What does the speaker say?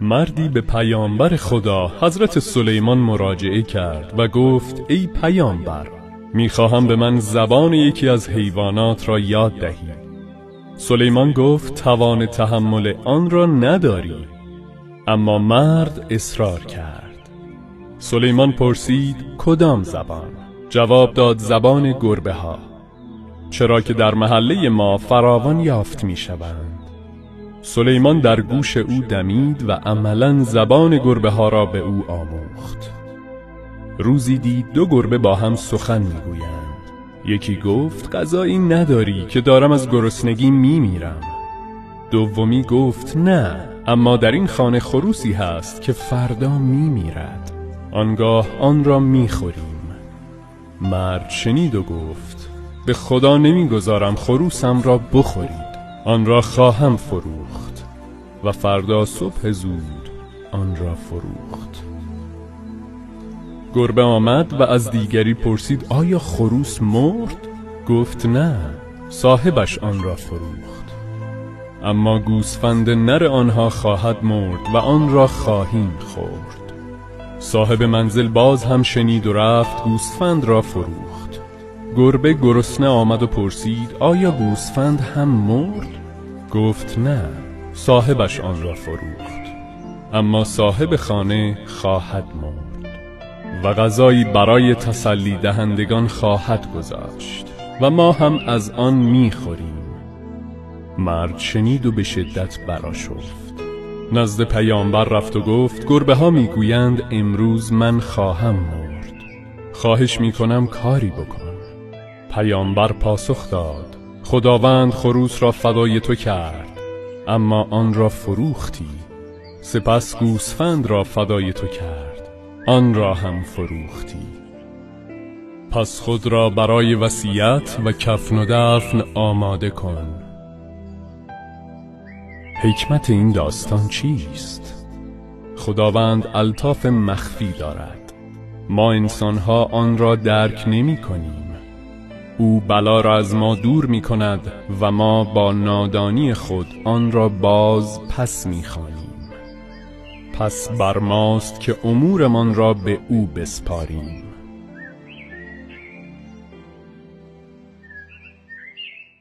مردی به پیامبر خدا حضرت سلیمان مراجعه کرد و گفت: ای پیامبر، میخواهم به من زبان یکی از حیوانات را یاد دهی. سلیمان گفت: توان تحمل آن را نداری. اما مرد اصرار کرد. سلیمان پرسید: کدام زبان؟ جواب داد: زبان گربه ها، چرا که در محله ما فراوان یافت می شوند. سلیمان در گوش او دمید و عملا زبان گربه ها را به او آموخت. روزی دید دو گربه با هم سخن می گویند. یکی گفت: غذایی نداری که دارم از گرسنگی می میرم. دومی گفت: نه، اما در این خانه خروسی هست که فردا می میرد، آنگاه آن را می خوریم. مرد شنید و گفت: به خدا نمی گذارم خروسم را بخورید، آن را خواهم فروخت. و فردا صبح زود آن را فروخت. گربه آمد و از دیگری پرسید: آیا خروس مرد؟ گفت: نه، صاحبش آن را فروخت. اما گوسفند نر آنها خواهد مرد و آن را خواهیم خورد. صاحب منزل باز هم شنید و رفت گوسفند را فروخت. گربه گرسنه آمد و پرسید: آیا گوسفند هم مرد؟ گفت: نه، صاحبش آن را فروخت. اما صاحب خانه خواهد مرد و غذایی برای تسلی دهندگان خواهد گذاشت و ما هم از آن میخوریم. مرد شنید و به شدت برآشفت. نزد پیامبر رفت و گفت: گربه ها میگویند امروز من خواهم مرد، خواهش میکنم کاری بکن. پیامبر پاسخ داد: خداوند خروس را فدای تو کرد، اما آن را فروختی. سپس گوسفند را فدای تو کرد، آن را هم فروختی. پس خود را برای وصیت و کفن و دفن آماده کن. حکمت این داستان چیست؟ خداوند الطاف مخفی دارد. ما انسانها آن را درک نمی کنیم. او بلا را از ما دور می کند و ما با نادانی خود آن را باز پس می خوانیم. پس بر ماست که امورمان را به او بسپاریم.